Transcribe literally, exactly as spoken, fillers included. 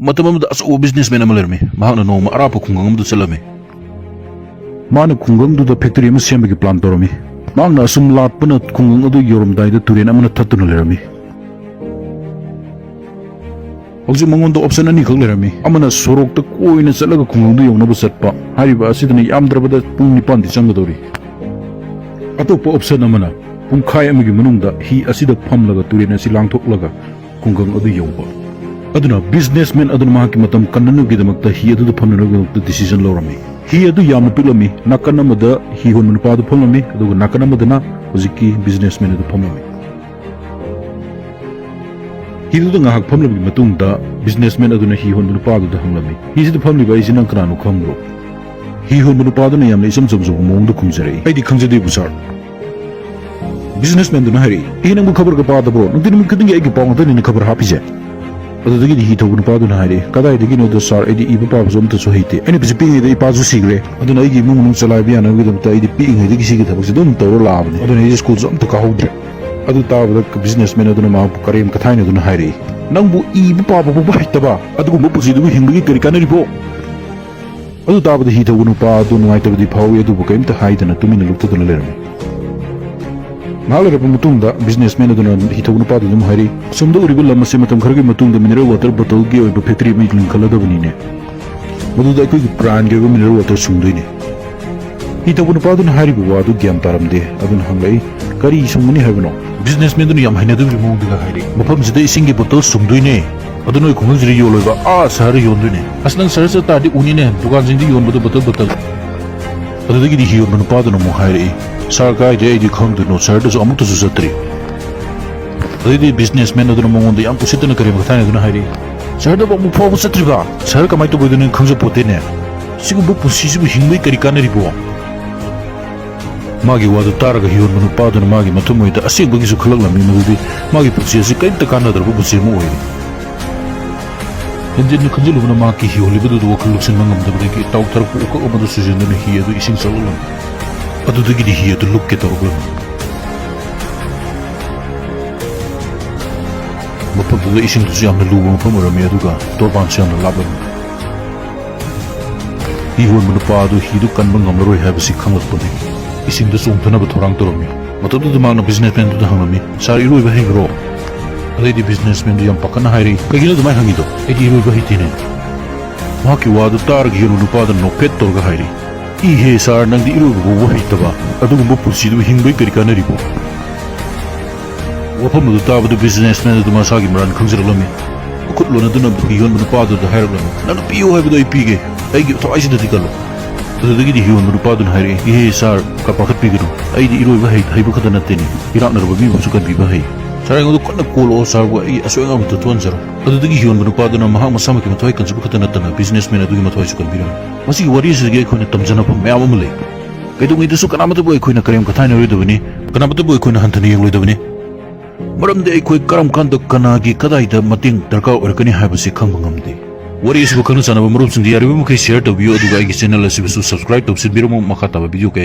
ꯃꯇꯝ ꯑꯃꯗ ꯑꯆꯧꯕ ꯕꯤꯖꯤꯅꯦꯁꯃꯦꯟ ꯑꯃ ꯂꯩꯔꯝꯃꯤ꯫ ꯃꯍꯥꯛꯅ ꯅꯣꯡꯃ ꯑꯔꯥꯞꯄ ꯈꯨꯡꯒꯪ ꯑꯃꯗ ꯆꯠꯂꯝꯃꯤ꯫ ꯃꯥꯅ ꯈꯨꯡꯒꯪꯗꯨꯗ ꯐꯦꯛꯇꯔꯤ ꯑꯃ ꯁꯦꯝꯕꯒꯤ ꯄ꯭ꯂꯥꯟ ꯇꯧꯔꯝꯃꯤ꯫ ꯃꯍꯥꯛꯅ ꯑꯁꯨꯝ ꯂꯥꯛꯄꯅ ꯈꯨꯡꯒꯪ ꯑꯗꯨ ꯌꯧꯔꯝꯗꯥꯏꯗ ꯇꯨꯔꯦꯜ ꯑꯃꯅ ꯊꯠꯇꯨꯅ ꯂꯩꯔꯝꯃꯤ꯫ ꯍꯧꯖꯤꯛ ꯃꯉꯣꯟꯗ ꯑꯣꯞꯁꯟ ꯑꯅꯤꯈꯛ ꯂꯩꯔꯝꯃꯤ꯫ ꯑꯃꯅ ꯁꯣꯔꯣꯛꯇ ꯀꯣꯏꯅ ꯆꯠꯂꯒ ꯈꯨꯡꯒꯪꯗꯨ ꯌꯧꯅꯕ ꯆꯠꯄ, ꯍꯥꯏꯔꯤꯕ ꯑꯁꯤꯗꯅ ꯌꯥꯝꯗ꯭ꯔꯕꯗ ꯄꯨꯡ ꯅꯤꯄꯥꯟꯗꯤ ꯆꯪꯒꯗꯧꯔꯤ꯫ ꯑꯇꯣꯞꯄ ꯑꯣꯞꯁꯟ ꯑꯃꯅ ꯄꯨꯡꯈꯥꯏ ꯑꯃꯒꯤ ꯃꯅꯨꯡꯗ ꯍꯤ ꯑꯁꯤꯗ ꯐꯝꯂꯒ ꯇꯨꯔꯦꯜ ꯑꯁꯤ ꯂꯥꯟꯊꯣꯛꯂꯒ ꯈꯨꯡꯒꯪ ꯑꯗꯨ ꯌꯧꯕ꯫ ꯑꯗꯨꯅ ꯕꯤꯖꯤꯅꯦꯁꯃꯦꯟ ꯑꯗꯨꯅ ꯃꯍꯥꯛꯀꯤ ꯃꯇꯝ ꯀꯟꯅꯅꯕꯒꯤꯗꯃꯛꯇ ꯍꯤ ꯑꯗꯨꯗ ꯐꯝꯅꯅꯕꯒꯤꯗꯃꯛꯇ ꯗꯤꯁꯤꯖꯟ ꯂꯧꯔꯝꯃꯤ꯫ ꯍꯤ ꯑꯗꯨ ꯌꯥꯝꯅ ꯄꯤꯛꯂꯝꯃꯤ꯫ ꯅꯥꯀꯟ ꯑꯃꯗ ꯍꯤ ꯍꯣꯟꯕ ꯅꯨꯄꯥ ꯑꯗꯨ ꯐꯝꯂꯝꯃꯤ, ꯑꯗꯨꯒ ꯅꯥꯀꯟ ꯑꯃꯗꯅ ꯍꯧꯖꯤꯛꯀꯤ ꯕꯤꯖꯤꯅꯦꯁꯃꯦꯟ ꯑꯗꯨ ꯐꯝꯂꯝꯃꯤ꯫ ꯍꯤꯗꯨꯗ ꯉꯥꯏꯍꯥꯛ ꯐꯝꯂꯕꯒꯤ ꯃꯇꯨꯡꯗ ꯕꯤꯖꯤꯅꯦꯁꯃꯦꯟ ꯑꯗꯨꯅ ꯍꯤ ꯍꯣꯟꯕ ꯅꯨꯄꯥꯗꯨꯗ ꯍꯪꯂꯝꯃꯤ, "ꯍꯤꯁꯤꯗ ꯐꯝꯂꯤꯕ ꯑꯩꯁꯤ ꯅꯪ ꯀꯅꯥꯅꯣ ꯈꯪꯕ꯭ꯔꯣ?" ꯍꯤ ꯍꯣꯟꯕ ꯅꯨꯄꯥꯗꯨꯅ ꯌꯥꯝꯅ ꯏꯆꯝ ꯆꯝꯖꯕ ꯃꯑꯣꯡꯗ ꯈꯨꯝꯖꯔꯛꯏ, "ꯑꯩꯗꯤ ꯈꯪꯖꯗꯦꯕꯨ ꯁꯥꯔ꯫" ꯕꯤꯖꯤꯅꯦꯁꯃꯦꯟꯗꯨꯅ ꯍꯥꯏꯔꯛꯏ, "ꯑꯦ, ꯅꯪꯕꯨ ꯈꯕꯔꯒ ꯄꯥꯗꯕ꯭ꯔꯣ? ꯅꯨꯡꯇꯤ ꯅꯨꯃꯤꯠ ꯈꯨꯗꯤꯡꯒꯤ ꯑꯩꯒꯤ ꯄꯥꯎ ꯉꯥꯛꯇꯅꯤꯅ ꯈꯕꯔ ꯍꯥꯞꯄꯤꯁꯦ?" ꯑꯗꯨꯗꯒꯤꯗꯤ ꯍꯤ ꯊꯧꯕ ꯅꯨꯄꯥꯗꯨꯅ ꯍꯥꯏꯔꯛꯏ, "ꯀꯗꯥꯏꯗꯒꯤꯅꯣꯗ ꯁꯥꯔ, ꯑꯩꯗꯤ ꯏꯕ ꯄꯥꯕꯁꯨ ꯑꯝꯇꯁꯨ ꯍꯩꯇꯦ꯫ ꯑꯩꯅ ꯄꯤꯁꯛ ꯄꯤꯛꯏꯉꯩꯗ ꯏꯄꯥꯁꯨ ꯁꯤꯈ꯭ꯔꯦ꯫ ꯑꯗꯨꯅ ꯑꯩꯒꯤ ꯏꯃꯨꯡ ꯃꯅꯨꯡ ꯆꯂꯥꯏꯕ ꯌꯥꯅꯕꯒꯤꯗꯃꯛꯇ ꯑꯩꯗꯤ ꯄꯤꯛꯏꯉꯩꯗꯒꯤ ꯁꯤꯒꯤ ꯊꯕꯛꯁꯦ ꯑꯗꯨꯝ ꯇꯧꯔ ꯂꯥꯛꯑꯕꯅꯤ꯫ ꯑꯗꯨꯅ ꯑꯩꯗꯤ ꯁ꯭ꯀꯨꯜꯁꯨ ꯑꯝꯇ ꯀꯥꯍꯧꯗ꯭ꯔꯦ꯫" ꯑꯗꯨ ꯇꯥꯕꯗ ꯕꯤꯖꯤꯅꯦꯁꯃꯦꯟ ꯑꯗꯨꯅ ꯃꯍꯥꯛꯄꯨ ꯀꯔꯦꯝ ꯀꯊꯥꯏꯅꯗꯨꯅ ꯍꯥꯏꯔꯛꯏ, "ꯅꯪꯕꯨ ꯏꯕ ꯄꯥꯕ ꯐꯥꯎꯕ ꯍꯩꯇꯕ ꯑꯗꯨꯒꯨꯝꯕ ꯄꯨꯟꯁꯤꯗꯨꯕꯨ ꯍꯤꯡꯕꯒꯤ ꯀꯔꯤ ꯀꯥꯟꯅꯔꯤꯕꯣ?" ꯑꯗꯨ ꯇꯥꯕꯗ ꯍꯤ ꯊꯧꯕ ꯅꯨꯄꯥ ꯑꯗꯨ ꯅꯨꯡꯉꯥꯏꯇꯕꯗꯤ ꯐꯥꯎꯏ, ꯑꯗꯨꯕꯨ ꯀꯔꯤꯝꯇ ꯍꯥꯏꯗꯅ ꯇꯨꯃꯤꯟꯅ ꯂꯨꯞꯊꯗꯨꯅ ꯂꯩꯔꯝꯃꯤ꯫ ꯉꯥꯏꯍꯥꯛ ꯂꯩꯔꯕ ꯃꯇꯨꯡꯗ ꯕꯤꯖꯤꯅꯦꯁꯃꯦꯟ ꯑꯗꯨꯅ ꯍꯤ ꯊꯧꯕ ꯅꯨꯄꯥꯗꯨ ꯑꯗꯨꯝ ꯍꯥꯏꯔꯤ, "ꯑꯁꯣꯝꯗ ꯎꯔꯤꯕ ꯂꯝ ꯑꯁꯤ ꯃꯇꯝ ꯈꯔꯒꯤ ꯃꯇꯨꯡꯗ ꯃꯤꯅꯔꯦꯜ ꯋꯥꯇꯔ ꯕꯣꯇꯜꯒꯤ ꯑꯣꯏꯕ ꯐꯦꯛꯇꯔꯤ ꯑꯃ ꯂꯤꯡꯈꯠꯂꯗꯕꯅꯤꯅꯦ꯫ ꯃꯗꯨꯗ ꯑꯩꯈꯣꯏꯒꯤ ꯕ꯭ꯔꯥꯟꯒꯤ ꯑꯣꯏꯕ ꯃꯤꯅꯔꯦꯜ ꯋꯥꯇꯔ ꯁꯨꯡꯗꯣꯏꯅꯦ꯫" ꯍꯤ ꯊꯧꯕ ꯅꯨꯄꯥꯗꯨꯅ ꯍꯥꯏꯔꯤꯕ ꯋꯥꯗꯨ ꯒ꯭ꯌꯥꯟ ꯇꯥꯔꯝꯗꯦ꯫ ꯑꯗꯨꯅ ꯍꯪꯂꯛꯏ, "ꯀꯔꯤ ꯁꯨꯡꯒꯅꯤ ꯍꯥꯏꯕꯅꯣ?" ꯕꯤꯖꯤꯅꯦꯁꯃꯦꯟꯗꯨꯅ ꯌꯥꯝ ꯍꯩꯅꯗꯕꯒꯤ ꯃꯑꯣꯡꯗꯨꯒ ꯍꯥꯏꯔꯛꯏ, "ꯃꯐꯝꯁꯤꯗ ꯏꯁꯤꯡꯒꯤ ꯕꯣꯇꯜ ꯁꯨꯡꯗꯣꯏꯅꯦ꯫ ꯑꯗꯨ ꯅꯣꯏ ꯈꯨꯡꯒꯪꯁꯤꯗ ꯌꯣꯜꯂꯣꯏꯕ, ꯑꯥ ꯁꯍꯔꯗ ꯌꯣꯟꯗꯣꯏꯅꯦ꯫ ꯑꯁ, ꯅꯪ ꯁꯍꯔ ꯆꯠ ꯇꯥꯔꯗꯤ ꯎꯅꯤꯅꯦ, ꯗꯨꯀꯥꯟꯁꯤꯡꯗ ꯌꯣꯟꯕꯗꯣ ꯕꯣꯇꯜ ꯕꯣꯇꯜ꯫" ꯑꯗꯨꯗꯒꯤꯗꯤ ꯍꯤ ꯌꯣꯟꯕ ꯅꯨꯄꯥꯗꯨꯅ ꯑꯃꯨꯛ ꯍꯥꯏꯔꯛꯏ, "ꯁꯥꯔ, ꯀꯥꯏꯗꯩ ꯑꯩꯗꯤ ꯈꯪꯗꯣꯏꯅꯣ? ꯁꯍꯔꯗꯁꯨ ꯑꯃꯨꯛꯇꯁꯨ ꯆꯠꯇ꯭ꯔꯤ꯫" ꯑꯗꯩꯗꯤ ꯕꯤꯖꯤꯅꯦꯁꯃꯦꯟ ꯑꯗꯨꯅ ꯃꯉꯣꯟꯗ ꯌꯥꯝ ꯎꯁꯤꯠꯇꯅ ꯀꯔꯦꯝ ꯀꯊꯥꯏꯅꯗꯨꯅ ꯍꯥꯏꯔꯛꯏ, "ꯁꯍꯔꯗꯕꯨ ꯑꯃꯨꯛ ꯐꯥꯎꯕ ꯆꯠꯇ꯭ꯔꯤꯕ? ꯁꯍꯔ ꯀꯃꯥꯏꯅ ꯇꯧꯕ ꯑꯣꯏꯗꯣꯏꯅꯣ ꯈꯪꯖꯄꯣꯠꯇꯦꯅꯦ꯫ ꯁꯤꯒꯨꯝꯕ ꯄꯨꯟꯁꯤꯁꯤꯕꯨ ꯍꯤꯡꯕꯒꯤ ꯀꯔꯤ ꯀꯥꯟꯅꯔꯤꯕꯣ?" ꯃꯥꯒꯤ ꯋꯥꯗꯨ ꯇꯥꯔꯒ ꯍꯤꯌꯣꯟꯕ ꯅꯨꯄꯥꯗꯨꯅ ꯃꯥꯒꯤ ꯃꯊꯃꯣꯏꯗ ꯑꯁꯦꯡꯕꯒꯤꯁꯨ ꯈꯜꯂꯛꯂꯝꯃꯤ ꯃꯗꯨꯗꯤ ꯃꯥꯒꯤ ꯄꯨꯟꯁꯤ ꯑꯁꯤ ꯀꯔꯤꯝꯇ ꯀꯥꯟꯅꯗ꯭ꯔꯕ ꯄꯨꯟꯁꯤ ꯑꯃ ꯑꯣꯏꯔꯦ꯫ ꯍꯦꯟꯖꯤꯟꯅ ꯈꯟꯖꯤꯜꯂꯨꯕꯅ ꯃꯍꯥꯛꯀꯤ ꯍꯤꯌꯣꯜꯂꯤꯕꯗꯨꯗ ꯋꯥꯈꯜ ꯂꯧꯁꯤꯟꯕ ꯉꯝꯗꯕꯗꯒꯤ ꯇꯥꯎꯊꯔꯛꯄ ꯎꯀꯛ ꯑꯃꯗ ꯁꯨꯖꯟꯗꯨꯅ ꯍꯤ ꯑꯗꯨ ꯏꯁꯤꯡ ꯆꯠꯂꯛꯂꯝꯃꯤ꯫ ꯑꯗꯨꯗꯒꯤꯗꯤ ꯍꯤ ꯑꯗꯨ ꯂꯨꯞꯀꯦ ꯇꯧꯔꯛꯂꯝꯃꯤ꯫ ꯃꯐꯝꯗꯨꯗ ꯏꯁꯤꯡꯗꯨꯁꯨ ꯌꯥꯝꯅ ꯂꯨꯕ ꯃꯐꯝ ꯑꯣꯏꯔꯝꯃꯤ, ꯑꯗꯨꯒ ꯇꯣꯔꯕꯥꯟꯁꯨ ꯌꯥꯝꯅ ꯂꯥꯞꯂꯝꯃꯤ꯫ ꯍꯤ ꯍꯣꯟꯕ ꯅꯨꯄꯥ ꯑꯗꯨ ꯍꯤꯗꯨ ꯀꯟꯕ ꯉꯝꯂꯔꯣꯏ ꯍꯥꯏꯕꯁꯤ ꯈꯪꯂꯛꯄꯗꯒꯤ ꯏꯁꯤꯡꯗ ꯆꯣꯡꯊꯅꯕ ꯊꯧꯔꯥꯡ ꯇꯧꯔꯝꯃꯤ꯫ ꯃꯇꯝꯗꯨꯗ ꯃꯍꯥꯛꯅ ꯕꯤꯖꯤꯅꯦꯁꯃꯦꯟꯗꯨꯗ ꯍꯪꯂꯝꯃꯤ, "ꯁꯥꯔ, ꯏꯔꯣꯏꯕ ꯍꯩꯕ꯭ꯔꯣ?" ꯑꯗꯩꯗꯤ ꯕꯤꯖꯤꯅꯦꯁꯃꯦꯟꯗꯨ ꯌꯥꯝ ꯄꯥꯈꯠꯅ ꯍꯥꯏꯔꯛꯏ, "ꯀꯩꯒꯤꯅꯣ ꯑꯗꯨꯃꯥꯏꯅ ꯍꯪꯉꯤꯗꯣ? ꯑꯩꯗꯤ ꯏꯔꯣꯏꯕ ꯍꯩꯇꯦꯅꯦ!" ꯃꯍꯥꯛꯀꯤ ꯋꯥꯗꯨ ꯇꯥꯔꯒ ꯍꯤ ꯍꯣꯟꯕ ꯅꯨꯄꯥꯗꯨꯅ ꯅꯣꯛꯐꯦꯠ ꯇꯧꯔꯒ ꯍꯥꯏꯔꯛꯏ, "ꯏꯍꯦ ꯁꯥꯔ, ꯅꯪꯗꯤ ꯏꯔꯣꯏꯕ ꯐꯥꯎꯕ ꯍꯩꯇꯕ, ꯑꯗꯨꯒꯨꯝꯕ ꯄꯨꯟꯁꯤꯗꯨꯕꯨ ꯍꯤꯡꯕꯩ ꯀꯔꯤ ꯀꯥꯟꯅꯔꯤꯕꯣ?" ꯋꯥꯐꯝ ꯑꯗꯨ ꯇꯥꯕꯗ ꯕꯤꯖꯤꯅꯦꯁꯃꯦꯟ ꯑꯗꯨ ꯃꯁꯥꯒꯤ ꯃꯔꯥꯟ ꯈꯪꯖꯔꯛꯂꯝꯃꯤ꯫ ꯃꯈꯨꯠ ꯂꯣꯟꯅꯗꯨꯅ ꯍꯤ ꯍꯣꯟꯕ ꯅꯨꯄꯥꯗꯨꯗ ꯍꯥꯏꯔꯛꯂꯝꯃꯤ, "ꯅꯪꯅ ꯄꯤꯌꯨ ꯍꯥꯏꯕꯗꯨ ꯑꯩ ꯄꯤꯒꯦ, ꯑꯩꯒꯤ ꯊꯋꯥꯏꯁꯤꯗꯗꯤ ꯀꯜꯂꯨ꯫" ꯑꯗꯨꯗꯒꯤꯗꯤ ꯍꯤ ꯍꯣꯟꯕ ꯅꯨꯄꯥꯗꯨꯅ ꯍꯥꯏꯔꯛꯏ, "ꯏꯍꯦ ꯁꯥꯔ, ꯀ-, ꯄꯥꯈꯠꯄꯤꯒꯅꯨ, ꯑꯩꯗꯤ ꯏꯔꯣꯏꯕ ꯍꯩ-, ꯍꯩꯕ ꯈꯛꯇ ꯅꯠꯇꯦꯅꯦ, ꯏꯔꯥꯛꯅꯔꯕ ꯃꯤꯕꯨꯁꯨ ꯀꯟꯕꯤꯕ ꯍꯩ꯫ ꯁꯥꯔ, ꯑꯩꯉꯣꯟꯗ ꯀꯟꯅ ꯀꯣꯜꯂꯛꯑꯣ ꯁꯥꯔꯕꯨ ꯑꯩꯒꯤ ꯑꯁꯣꯏ ꯑꯉꯥꯝ ꯑꯝꯇ ꯊꯣꯛꯍꯟꯖꯔꯣ꯫" ꯑꯗꯨꯗꯒꯤ ꯍꯤ ꯍꯣꯟꯕ ꯅꯨꯄꯥꯗꯨꯅ ꯃꯍꯥꯛ ꯃꯁꯥꯃꯛꯀꯤ ꯃꯊ꯭ꯋꯥꯏ ꯀꯟꯖꯕ ꯈꯛꯇ ꯅꯠꯇꯅ ꯕꯤꯖꯤꯅꯦꯁꯃꯦꯟ ꯑꯗꯨꯒꯤ ꯃꯊ꯭ꯋꯥꯏꯁꯨ ꯀꯟꯕꯤꯔꯝꯃꯤ꯫ ꯃꯁꯤꯒꯤ ꯋꯥꯔꯤ ꯑꯁꯤꯗꯒꯤ ꯑꯩꯈꯣꯏꯅ ꯇꯝꯖꯅꯐꯝ ꯃꯌꯥꯝ ꯑꯃ ꯂꯩ꯫ ꯀꯩꯗꯧꯉꯩꯗꯁꯨ ꯀꯅꯥꯃꯠꯇꯕꯨ ꯑꯩꯈꯣꯏꯅ ꯀꯔꯦꯝ ꯀꯊꯥꯏꯅꯔꯣꯏꯗꯕꯅꯤ, ꯀꯅꯥꯃꯠꯇꯕꯨ ꯑꯩꯈꯣꯏꯅ ꯍꯟꯊꯅ ꯌꯦꯡꯂꯣꯏꯗꯕꯅꯤ꯫ ꯃꯔꯝꯗꯤ ꯑꯩꯈꯣꯏ ꯀꯔꯝ ꯀꯥꯟꯗ ꯀꯅꯥꯒꯤ ꯀꯗꯥꯏꯗ ꯃꯇꯦꯡ ꯗꯔꯀꯥꯔ ꯑꯣꯏꯔꯛꯀꯅꯤ ꯍꯥꯏꯕꯁꯤ ꯈꯪꯕ ꯉꯝꯗꯦ꯫ ꯋꯥꯔꯤ ꯑꯁꯤꯕꯨ ꯈꯪꯅ ꯆꯥꯟꯅꯕ ꯃꯔꯨꯞꯁꯤꯡꯗ ꯌꯥꯔꯤꯕ ꯃꯈꯩ ꯁꯤꯌꯔ ꯇꯧꯕꯤꯌꯨ, ꯑꯗꯨꯒ ꯑꯩꯒꯤ ꯆꯦꯅꯦꯜ ꯑꯁꯤꯕꯨꯁꯨ ꯁꯕꯁꯀ꯭ꯔꯥꯏꯕ ꯇꯧꯁꯤꯟꯕꯤꯔꯝꯃꯨ꯫ ꯃꯈꯥ ꯇꯥꯕ ꯚꯤꯗꯤꯑꯣ ꯀꯌꯥ